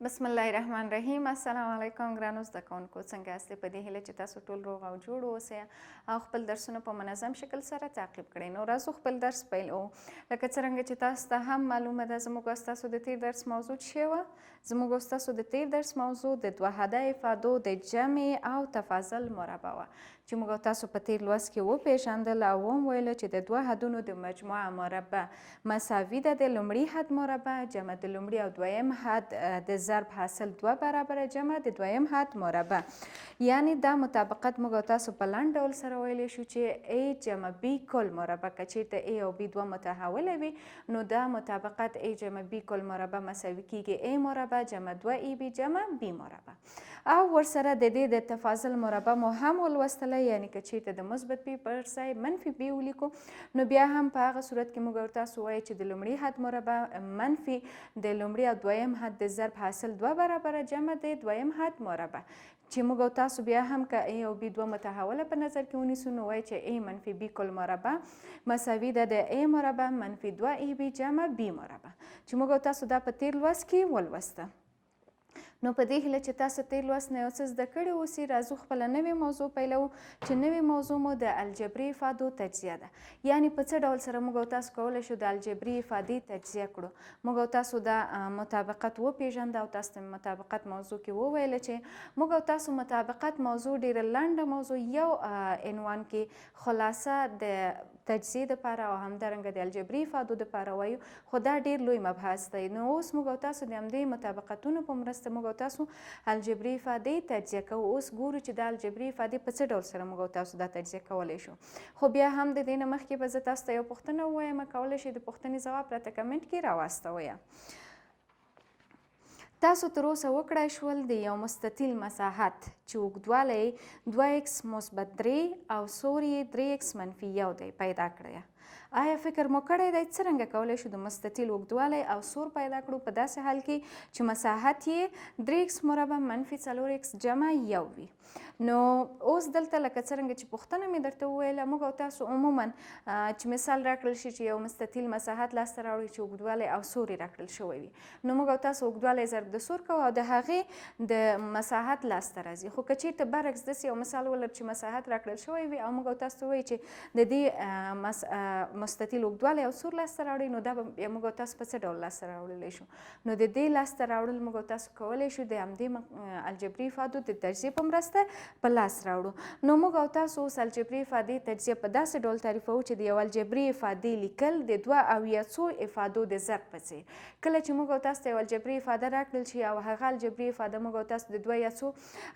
بسم الله الرحمن الرحیم. السلام علیکم ګرانو زده کوونکو، څنګه یاست؟ په دې هیله چې تاسو ټول روغ او جوړ اوسئ او خپل درسونه په منظم شکل سره تعقیب کړئ. نو راځو خپل درس پیلو. لکه څرنګه چې تاسو ته هم معلومه ده، زموږ ستاسو د تیر درس موضوع څه وه؟ زموږ ستاسو د تیر درس موضوع د دوه حده افادو د جمع او تفاضل مربع وه چې موږ تاسو په تیر لوست کې وپېژندل او وم ویل چې د دوه حدونو د مجموعه مربع مساوي ده د لومړي حد مربع جمع د لومړي او دویم حد د ضرب حاصل دوه برابره جمع د دویم حد مربع. یعنی دا مطابقت موږ تاسو په لنډ ډول سره ویلی شو چې A جمع B کل مربع، که چیرته A او B دوه متحوله وي نو دا مطابقت A جمع B کل مربع مساوي کیږي A مربع جمع 2AB جمع B مربع. او ورسره د دې د تفاضل مربع مو هم ولوستله، یعنی که چیرته د مثبت B پر ځای منفي B ولیکو نو بیا هم په هغه صورت کې موږ تاسو وایو چې د لومړي حد مربع منفي د لومړي او دویم حد د ضرب حاصل دوه برابره جمع د دویم حد مربع، چې موږ تاسو بیا هم که A او B دوه متحوله په نظر کې ونیسو نو وایو چې A منفي B کل مربع مساوي ده د A مربع منفي 2AB جمع B مربع، چې موږ تاسو دا په تیر لوست کې ولوسته. نو په دې هیله چې تاسو تیر لوست نه یو څه زده کړي اوسئ، راځو خپله نوې موضوع پیلوو چې نوې موضوع مو د الجبري افادو تجزیه ده. یعنی په څه ډول سره موږ او تاسو کولی شو د الجبري افادې تجزیه کړو. موږ او تاسو دا مطابقت وپیژنده او تاسو ته مطابقت موضوع کې وویله چې موږ او تاسو مطابقت موضوع ډیره لنډه موضوع یو عنوان کې خلاصه د تجزیې دپاره او همدارنګه د الجبري افادو دپاره وایو، خو دا ډیر لوی مبحث دی. نو اوس موږ او تاسو د همدې مطابقتونو په مرسته موږ او تاسو الجبري افادې تجزیه کوو. اوس ګورو چې دا الجبري افادې په څه ډول سره موږ او تاسو دا تجزیه کولی شو. خو بیا هم د دې نه مخکې به زه تاسو ته یو پوښتنه ووایم، کولی شئ د پوښتنې ځواب راته کمنټ کې راواستوئ. تاسو تر اوسه وکړای شول د یو مستطیل مساحت چې اوږدوالی 2x مثبت 3 او سور یې 3x منفي 1 دی پیدا کړی. آیا فکر مو کړی دی څرنګه کولی شو د مستطیل اوږدوالی او سور پیدا کړو په داسې حال کې چې مساحت یې 3x مربع منفي 4x جمع 1 وي؟ نو اوس دلته لکه څرنګه چې پوښتنه مې درته وویله، موږ او تاسو عموما چې مثال راکړل شي چې یو مستطیل مساحت لاسته راوړي چې اوږدوالی او سور یې راکړل شوی وي، نو موږ او تاسو اوږدوالی ضرب د سور کوو او د هغې د مساحت لاسته راځي. خو که چیرته برعکس داسې یو مثال ولرو چې مساحت راکړل شوی وي او موږ او تاسو ته وایي چې د دې مستطیل اوږدوالی او سور لاسته راوړي، نو دا به بیا موږ او تاسو په څه ډول لاسته راوړلی شو؟ نو د دې لاسته راوړل موږ او تاسو کولی شو د همدې الجبري افادو د تجزیې په مرسته په لاس راوړو. نو موږ او تاسو اوس الجبري افادې تجزیه په داسې ډول تعریفوو چې د یو الجبري افادې لیکل د دوه او یا څو افادو د ضرب په څېر. کله چې موږ او تاسو ته یو الجبري افاده راکړل شي او هغه الجبري افاده موږ او تاسو د دوه یا څو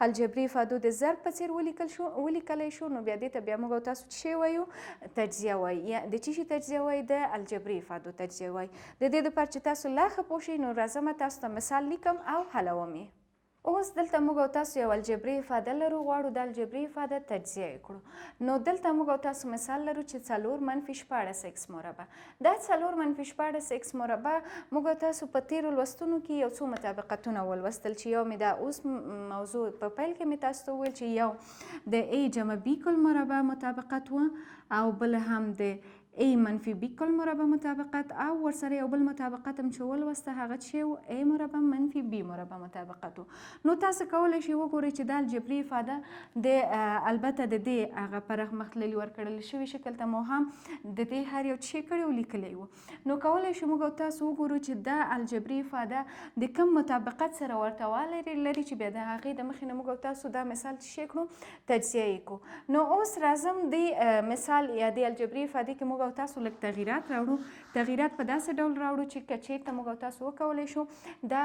الجبري افادو د ضرب په څېر ولیکلی شو، نو بیا دې ته بیا موږ او تاسو څه شی وایو؟ تجزیه وایو. یا د څه شي تجزیه وایو؟ د الجبري افادو تجزیه وایو. د دې دپاره چې تاسو لا ښه پوه شئ نو راځم تاسو ته مثال لیکم او حلوم یې. اوس دلته موږ او تاسو یو الجبري افاده لرو، غواړو دا الجبري افاده تجزیه یې کړو. نو دلته موږ او تاسو مثال لرو چې 4 منفي 16 ایکس مربع. دا 4 منفي 16 ایکس مربع موږ او تاسو په تیرو لوستونو کې یو څو مطابقتونه ولوستل چې یو مې دا اوس موضوع په پیل کې مې تاسو ته وویل چې یو د A جمع B کل مربع مطابقت و او بل هم د A منفي B کل مربع مطابقت او ورسره یو بل مطابقت هم چې ولوسته هغه چې و A مربع منفي B مربع مطابقت و. نو تاسو کولی شئ وګورئ چې دا الجبري افاده د البته د دې هغه پرمختللي ورکړل شوي شکل ته مو هم د دې هر یو څه کړی او لیکلی و. نو کولی شو موږ او تاسو وګورو چې دا الجبري افاده د کوم مطابقت سره ورته والی لري چې بیا د هغې د مخې نه موږ او تاسو دا مثال څه شی کړو؟ تجزیه یې کړو. نو اوس راځم دې مثال یا دې الجبري افادې کې موږ او تاسو لږ تغییرات راوړو. تغییرات په داسې ډول راوړو چې که چیرته موږ او تاسو وکولی شو دا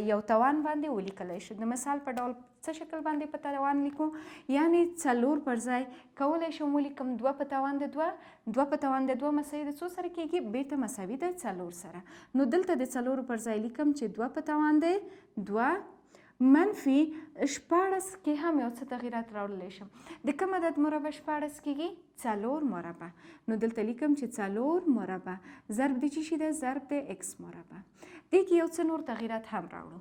یو توان باندې ولیکلی شو. د مثال په ډول څه شکل باندې په توان لیکو؟ یعنی 4 پر ځای کولی شم ولیکم 2 په توان د 2، 2 په توان د 2 مساوي د څو سره کیږي؟ بیرته مساوي د 4 سره. نو دلته د 4 پر ځای لیکم چې 2 په توان د 2 منفي 16 کې هم یو څه تغییرات راوړلی شم. د کوم عدد مربع 16 کیږي؟ 4 مربع. نو دلته لیکم چې 4 مربع ضرب د څه شي ده؟ ضرب د ایکس مربع. دې کې یو څه نور تغییرات هم راوړو.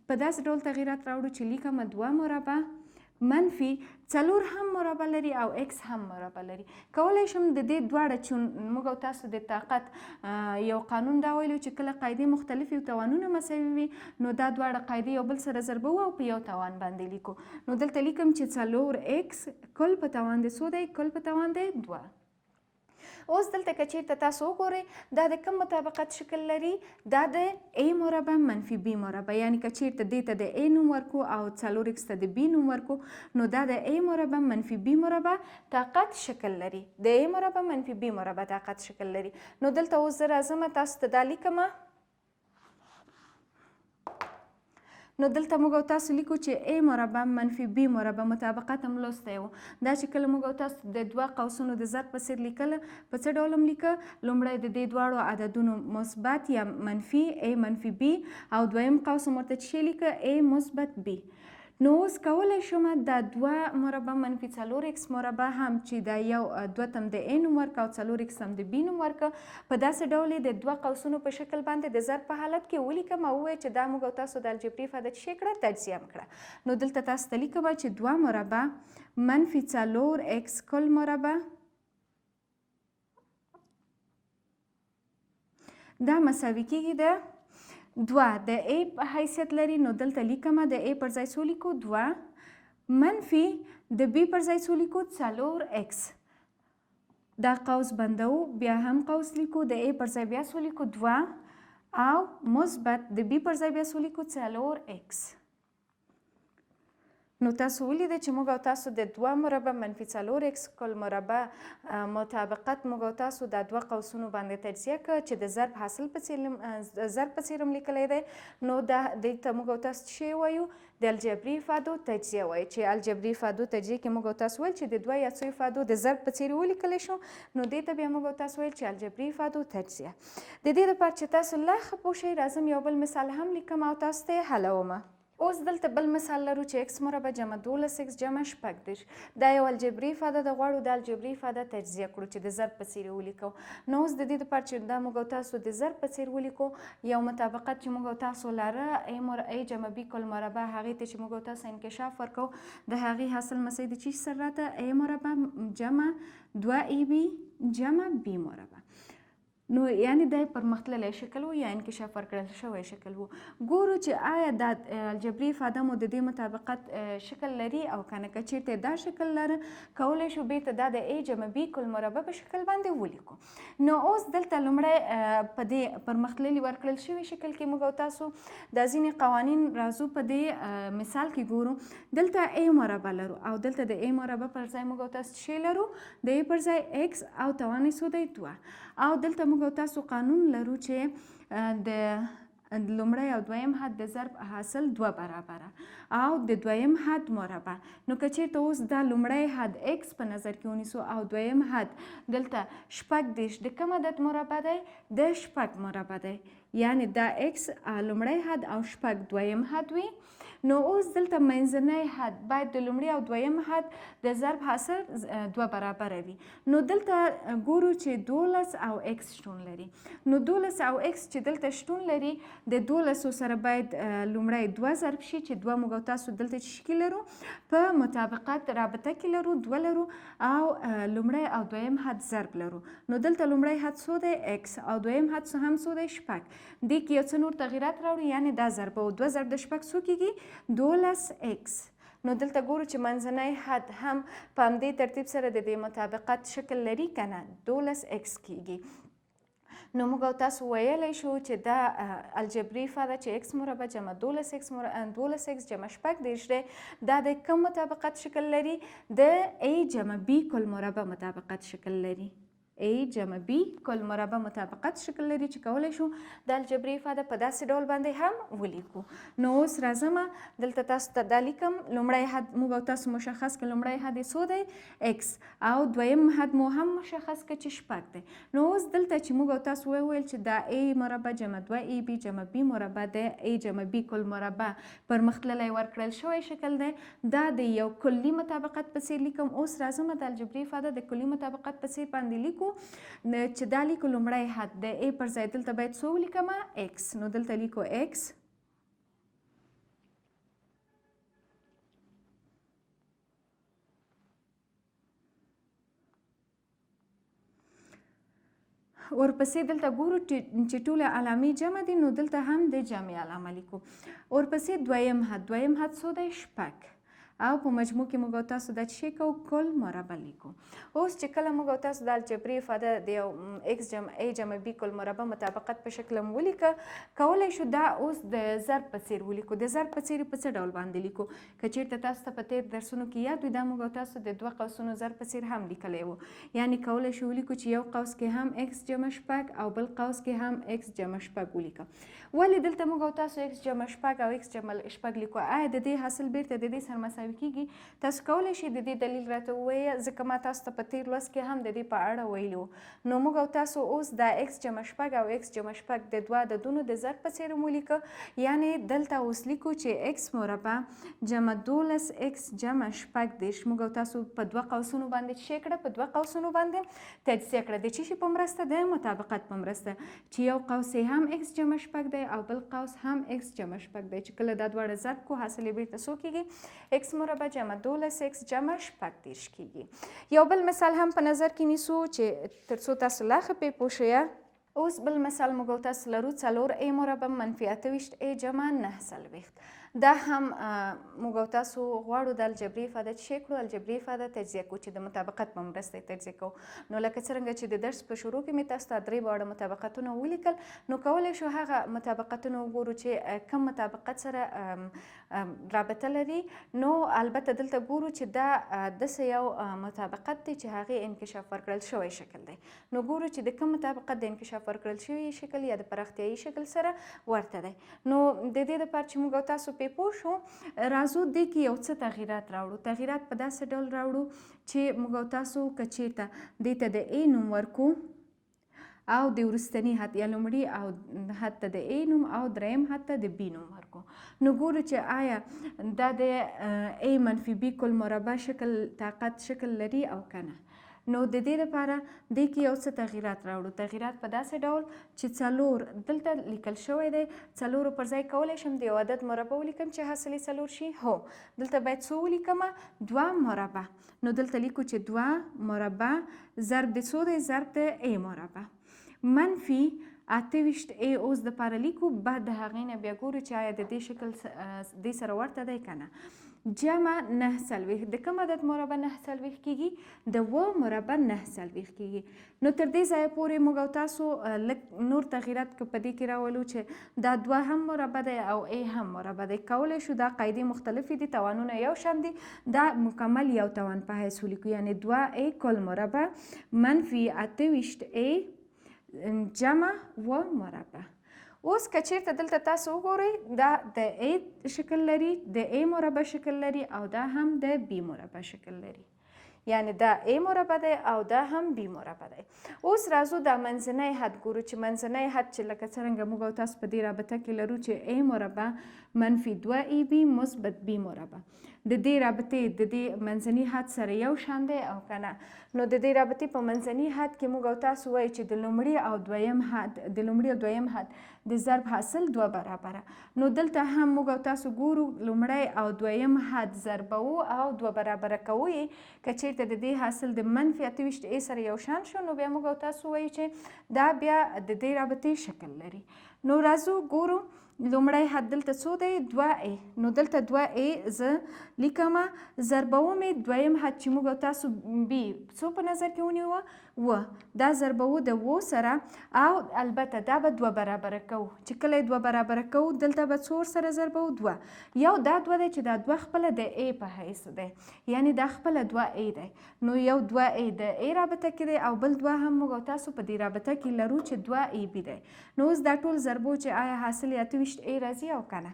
په داسې ډول تغییرات راوړو چې لیکم 2 مربع منفي څلور هم مربع لري او ایکس هم مربع لري. کولی شم د دې دواړه، چون موږ او تاسو د طاقت یو قانون دا ویلو چې کله قاعدې مختلفې او توانونه مساوي وي، نو دا دواړه قاعدې یو بل سره ضربوو او په یو توان باندې لیکو. نو دلته لیکم چې څلور ایکس کل په توان د څو دی؟ کل په توان دی دوه. اوس دلته که چیرته تاسو وګورئ، دا د کوم مطابقت شکل لري؟ دا د A مربع منفي B مربع، یعنی که چیرته دې ته د A نوم ورکو او څلور ایکس ته د B نوم ورکو، نو دا د A مربع منفي B مربع طاقت شکل لري، د A مربع منفي B مربع طاقت شکل لري. نو دلته اوس زه راځم، تاسو ته دا لیکم. نو دلته موږ او تاسو لیکو چې A مربع منفي B مربع مطابقت هم لوستی و. دا چې کله موږ او تاسو د دوه قوسونو د ضرب په څېر لیکله، په څه ډول هم لیکه؟ لومړی د دې دواړو عددونو مثبت یا منفي، A منفي B، او دویم قوس هم ورته څه شی لیکه؟ A مثبت B. نو اوس کولی شم دا دوه مربع منفي څلور ایکس مربع هم چې دا یو دوه تم د A نوم ورکه او څلور ایکس هم د B نوم ورکه، په داسې ډول یې د دوه قوسونو په شکل باندې د ضرب په حالت کې ولیکم او ووایه چې دا موږ او تاسو د الجبري افاده څه شی کړه؟ تجزیه هم کړه. نو دلته تاسو ته لیکم چې دوه مربع منفي څلور ایکس کل مربع دا مساوي کیږي د دوه د A حیثیت لري. نو دلته لیکم د A پر ځای څو لیکو؟ دوه، منفي د B پر ځای څو لیکو؟ څلور ایکس. دا قوس بندو، بیا هم قوس لیکو، د A پر ځای بیا څو لیکو؟ دوه، او مثبت د B پر ځای بیا څو لیکو؟ څلور ایکس. نو تاسو ولیده چې موږ او تاسو د دوه مربع منفي څلور ایکس کل مربع مطابقت موږ او تاسو دا دوه قوسونو باندې تجزیه که چې د ضرب حاصل په څیر ضرب په څیر هم لیکلی دی. نو دا دې ته موږ او تاسو څه شی وایو؟ د الجبري افادو تجزیه وایو، چې الجبري افادو تجزیه کې موږ او تاسو ویل چې د دوه یا څو افادو د ضرب په څیر ولیکلی شو. نو دې ته بیا موږ او تاسو ویل چې الجبري افادو تجزیه. د دې لپاره چې تاسو لا ښه پوه شئ، راځم یو بل مثال هم لیکم او تاسو ته یې حلوم. اوس دلته بل مثال لرو چې ایکس مربع جمع 12 ایکس جمع 36، دا یو الجبري افاده ده. غواړو دا الجبري افاده تجزیه کړو چې د ضرب په څیر یې ولیکو. نو اوس د دې لپاره چې دا موږ او تاسو د ضرب په څیر ولیکو، یو مطابقت چې موږ او تاسو لاره A جمع B کل مربع، هغې ته چې موږ او تاسو انکشاف ورکو، د هغې حاصل مساوي د چی سره راته؟ A مربع جمع دوه ای بی جمع B مربع. نو یعنی دا پرمختللی شکل و یا انکشاف ورکړل شوی شکل و. ګورو چې آیا دا الجبري افاده مو د دې مطابقت شکل لري او که نه. که چیرته دا شکل لره، کولی شو بیرته دا د A جمع B کل مربع په شکل باندې ولیکو. نو اوس دلته لومړی په دې پرمختللي ورکړل شوي شکل کې موږ او تاسو دا ځینې قوانین راځو په دې مثال کې ګورو. دلته A مربع لرو او دلته د A مربع پر ځای موږ او تاسو څه شی لرو؟ د A پر ځای X او توان یې څو دی؟ دوه. او دلته موږ او تاسو قانون لرو چې د لومړی او دویم حد د ضرب حاصل دوه برابره او د دویم حد مربع. نو که چیرته اوس دا لومړی حد x په نظر کې ونیسو او دویم حد دلته 36 د کوم عدد مربع دی؟ د شپږ مربع دی، یعنی دا x لومړی حد او شپږ دویم حد وي. نو اوس دلته منځنی حد باید د لومړي او دویم حد د ضرب حاصل دوه برابره وي. نو دلته ګورو چې 12 او x شتون لري. نو 12 او x چې دلته شتون لري، د دولسو سره باید لومړی دوه ضرب شي، چې دوه موږ او تاسو دلته چې کې لرو؟ په مطابقت رابطه کې لرو، دوه لرو او لومړی او دویم حد ضرب لرو. نو دلته لومړی حد څو دی؟ x، او دویم حد هم څو دی؟ شپږ. دې کې یو څه نور تغیرات راوړو، یعنی دا ضرب او دوه ضرب د شپږ څو کېږي؟ 12 ایکس. نو دلته ګورو چې منځنی حد هم په همدې ترتیب سره د دې مطابقت شکل لري که نه، 12 ایکس کېږي. نو موږ او تاسو ویلی شو چې دا الجبري افاده چې ایکس مربع جمع 12 ایکس 12 ایکس جمع 36 دی، دا د کوم مطابقت شکل لري؟ د A جمع B کل مربع مطابقت شکل لري، A جمع B کل مربع مطابقت شکل لري، چې کولی شو د الجبري افاده په داسې ډول باندې هم ولیکو. نو اوس راځم دلته تاسو ته دا لیکم. لومړی حد موږ او تاسو مشخص کړ، لومړی حد یې څو دی؟ x، او دویم حد مو هم مشخص کړ چې شپږ دی. نو اوس دلته چې موږ او تاسو وویل چې دا A مربع جمع دوه ای بی جمع B مربع د A جمع B کل مربع پرمختللی ورکړل شوی شکل دی، دا د یو کلي مطابقت په څیر لیکم. اوس راځم د الجبري افاده د کلي مطابقت په څیر باندې لیکو چې دا لیکو لومړی حد د A پر ځای دلته باید څو ولیکم؟ x. نو دلته لیکو x ورپسې دلته ګورو چې ټوله علامې جمع دي، نو دلته هم د جمع علامه لیکو. ورپسې دویم حد، دویم حد څو دی؟ شپږ. او په مجموع کې موږ تاسو دا چې کوو کل مربع لیکو. اوس چې کله موږ تاسو د الجبري افاده د یو x جمع a جمع b کل مربع مطابقت په شکل هم ولیکه، کولی شو دا اوس د ضرب په څیر ولیکو. د ضرب په څیر په څه ډول باندې لیکو؟ که چیرته تاسو ته په تیر درسونو کې یاد وي، دا موږ تاسو د دوه قوسونو ضرب په څیر هم لیکلی وو. یعنی کولی شو ولیکو چې یو قوس کې هم x جمع شپږ او بل قوس کې هم x جمع شپږ ولیکه. ولې دلته موږ تاسو x جمع شپږ او x جمع شپږ لیکو؟ آیا د دې حاصل بیرته د دې سره مساوي کیږي؟ تاسو کولی شئ د دې دلیل راته ووایئ، ځکه ما تاسو ته په تیر لوست کې هم د دې په اړه ویلي وو. نو موږ او تاسو اوس دا x جمع شپږ او x جمع شپږ د دوه عددونو د ضرب په څیر هم ولیکه. یعنی دلته اوس لیکو چې x مربع جمع 12 x جمع 36، موږ او تاسو په دوه قوسونو باندې څه کړه؟ په دوه قوسونو باندې تجزیه کړه. د چی شي په مرسته؟ د مطابقت په مرسته، چې یو قوس یې هم x جمع شپږ دی او بل قوس هم x جمع شپږ دی، چې کله دا دواړه ضرب کو حاصل یې بیرته څو کیږي؟ x مربع جمع 12 x جمع 36 کیږي. یو بل مثال هم په نظر کې نیسو چې ترڅو تاسو لا ښه پرې پوه شئ. اوس بل مثال موږ او تاسو لرو 4 a مربع منفي 28 a جمع 49. دا هم موږ او تاسو غواړو د الجبري افاده چې کړو، الجبري افاده تجزیه کو چې د مطابقت په مرسته یې تجزیه کوو. نو لکه څرنګه چې د درس په شروع کې مې تاسو ته درې واړه مطابقتونه ولیکل، نو کولی شو هغه مطابقتونه وګورو چې کوم مطابقت سره رابطه لري. نو البته دلته ګورو چې دا داسې یو مطابقت دی چې هغې انکشاف ورکړل شوی شکل دی. نو ګورو چې د کوم مطابقت د انکشاف ورکړل شوی شکل یا د پراختیایي شکل سره ورته دی. نو د دې لپاره چې موږ او تاسو پرې پوه شو، راځو دې کې یو څه تغییرات راوړو. تغییرات په داسې ډول راوړو چې موږ او تاسو که چیرته دې ته د ای نوم ورکو او د وروستني حد یا لومړي او حد ته د ای نوم او دریم حد ته د بی نوم ورکو، نو ګورو چې آیا دا د ای منفي بی کل مربع شکل طاقت شکل لري او که نه. نو د دې لپاره دې کې یو څه تغییرات راوړو. تغییرات په داسې ډول چې څلور دلته لیکل شوی دی، څلورو پر ځای کولی شم د یو عدد مربع ولیکم چې حاصل یې څلور شي. هو، دلته باید څو ولیکم؟ دوه مربع. نو دلته لیکو چې دوه مربع ضرب د څو دی؟ ضرب د ای مربع منفي 28 ای اوس دپاره لیکو. بعد د هغې نه بیا ګورو چې آیا د دې شکل دې سره ورته دی که نه. جمع 49، د کوم عدد مربع 49 کیږي؟ د اوه مربع 49 کیږي. نو تر دې ځایه پورې موږ او تاسو لږ نور تغییرات که په دې کې راولو چې دا دوه هم مربع دی او ای هم مربع دی، کولی شو دا قاعدې مختلفې دي، توانونه یو شان دي، دا مکمل یو توان په حیث ولیکو. یعنی دوه ای کل مربع منفي 28 ای جمع اوه مربع. اوس که چیرته دلته تاسو وګورئ، دا د ای شکل لري، د ای مربع شکل لري او دا هم د بی مربع شکل لري. یعنی دا ای مربع دی او دا هم بی مربع دی. اوس راځو دا منځنی حد ګورو چې منځنی حد چې لکه څرنګه موږ او تاسو په دې رابطه کې لرو چې ای مربع منفي دوه ای بی مثبت بی مربع، د دې رابطې د دې منځني حد سره یو شان دی او که نه. نو د دې رابطې په منځني حد کې موږ او تاسو وایو چې د لومړي او دویم حد، د لومړي او دویم حد د ضرب حاصل دوه برابره. نو دلته هم موږ او تاسو ګورو لومړی او دویم حد ضربوو او دوه برابره کوو یې. که چیرته د دې حاصل د منفي 28 ای سره یو شان شو، نو بیا موږ او تاسو وایو چې دا بیا د دې رابطې شکل لري. نو راځو ګورو لومړی حد دلته څو دی؟ دوه ای. نو دلته دوه ای زه لیکم، ضربوم یې دویم حد چې موږ او تاسو بی څو په نظر کې ونیوه؟ اوه. دا ضربوو د اوو سره او البته دا به دوه برابره کوو. چې کله یې دوه برابره کوو دلته به څو ورسره ضربوو؟ دوه. یو دا دوه دی چې دا دوه خپله د ای په حیث دی، یعنی دا خپله دوه ای دی. نو یو دوه ای د ای رابطه کې دی او بل دوه هم موږ او تاسو په دې رابطه کې لرو چې دوه ای بی دی. نو اوس دا ټول ضربو چې آیا حاصل یې 28 ای راځي او که نه.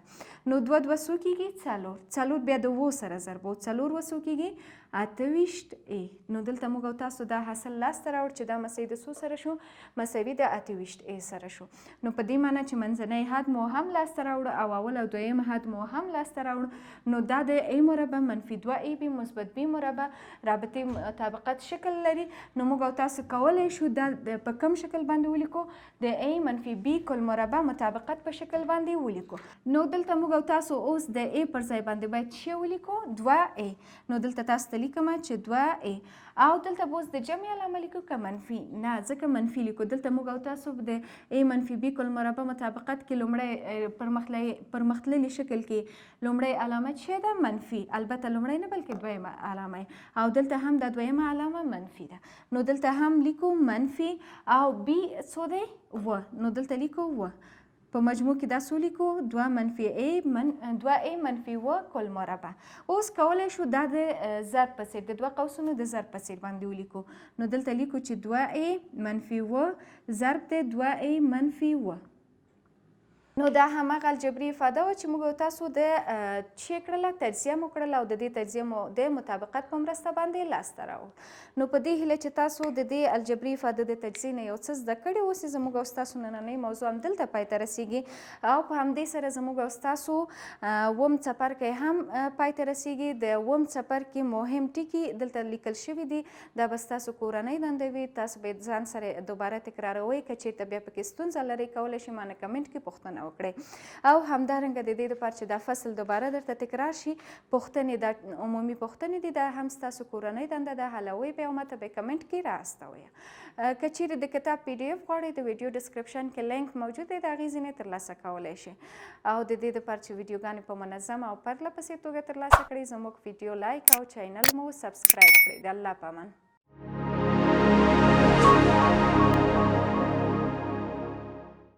نو دوه دوه څو کېږي؟ څلور. څلور بیا د اوو سره ضربو، څلور اوه څو کېږي؟ 28 ای. نو دلته موږ او تاسو دا حاصل لاسته راوړ چې دا مساوي د څو سره شو؟ مساوي د 28 ای سره شو. نو په دې معنی چې منځنی حد مو هم لاسته راوړ او اول او دویم حد مو هم لاسته راوړ. نو دا د ای مربع منفي دوه ای بی مثبت بی مربع رابطې مطابقت شکل لري. نو موږ او تاسو کولی شو دا په کوم شکل باندې ولیکو؟ د ای منفي بی کل مربع مطابقت په شکل باندې ولیکو. نو دلته موږ او تاسو اوس د ای پر ځای باندې باید څه ولیکو؟ دوه ای. نو دلته تاسو ته لیکم چې 2 ای او دلته به اوس د جمع علامه لیکو که منفي؟ نه، ځکه منفي لیکو. دلته موږ او تاسو د ای منفي بی کل مربع مطابقت کې لومړی پرمختللي شکل کې لومړی علامه چې ده منفي، البته لومړی نه بلکې دویمه علامه، او دلته هم دا دویمه علامه منفي ده، نو دلته هم لیکو منفي. او بی څو دی؟ و، نو دلته لیکو و. په مجموع کې دا څو لیکو؟ 2 منفي ای من 2 ای منفي و کل مربع. اوس کولی شو دا د ضرب په څیر، د دوه قوسونو د ضرب په څیر باندې ولیکو، نو دلته لیکو چې 2 ای منفي و ضرب د 2 ای منفي و. نو دا هماغه الجبري افاده وه چې موږ تاسو د چې کړله، تجزیه مو کړله او د دې تجزیه مو د مطابقت په مرسته باندې لاسته راوړ. نو په دې هیله چې تاسو د دې الجبري افاده د تجزیې نه یو څه زده کړي اوسئ، زموږ او ستاسو نننۍ موضوع هم دلته پای ته رسیږي او په همدې سره زموږ او ستاسو اووم څپرکی هم پای ته رسیږي. د اووم څپرکي مهم ټکي دلته لیکل شوي دي، دا به ستاسو کورنۍ دنده وي، تاسو به یې ځان سره دوباره تکراروئ. که چیرته بیا پکې ستونزه لرئ کولی شئ مانه کمنټ کې پوښتنه وکړئ. او همدارنګه د دې لپاره چې دا فصل دوباره درته تکرار شي، پوښتنې، دا عمومي پوښتنې دي، دا هم ستاسو کورنۍ دنده ده، حلوئ به او ماته به کمنټ کې را استوئ. که چیرې د کتاب پی ډي اف غواړئ، د ویډیو ډسکرپشن کې لینک موجود دی، د هغې ځینې ترلاسه کولی شئ. او د دې لپاره چې ویډیوګانې په منظمه او پرله پسې توګه ترلاسه کړئ، زموږ ویډیو لایک او چینل مو سبسکرایب کړئ. د الله په امان.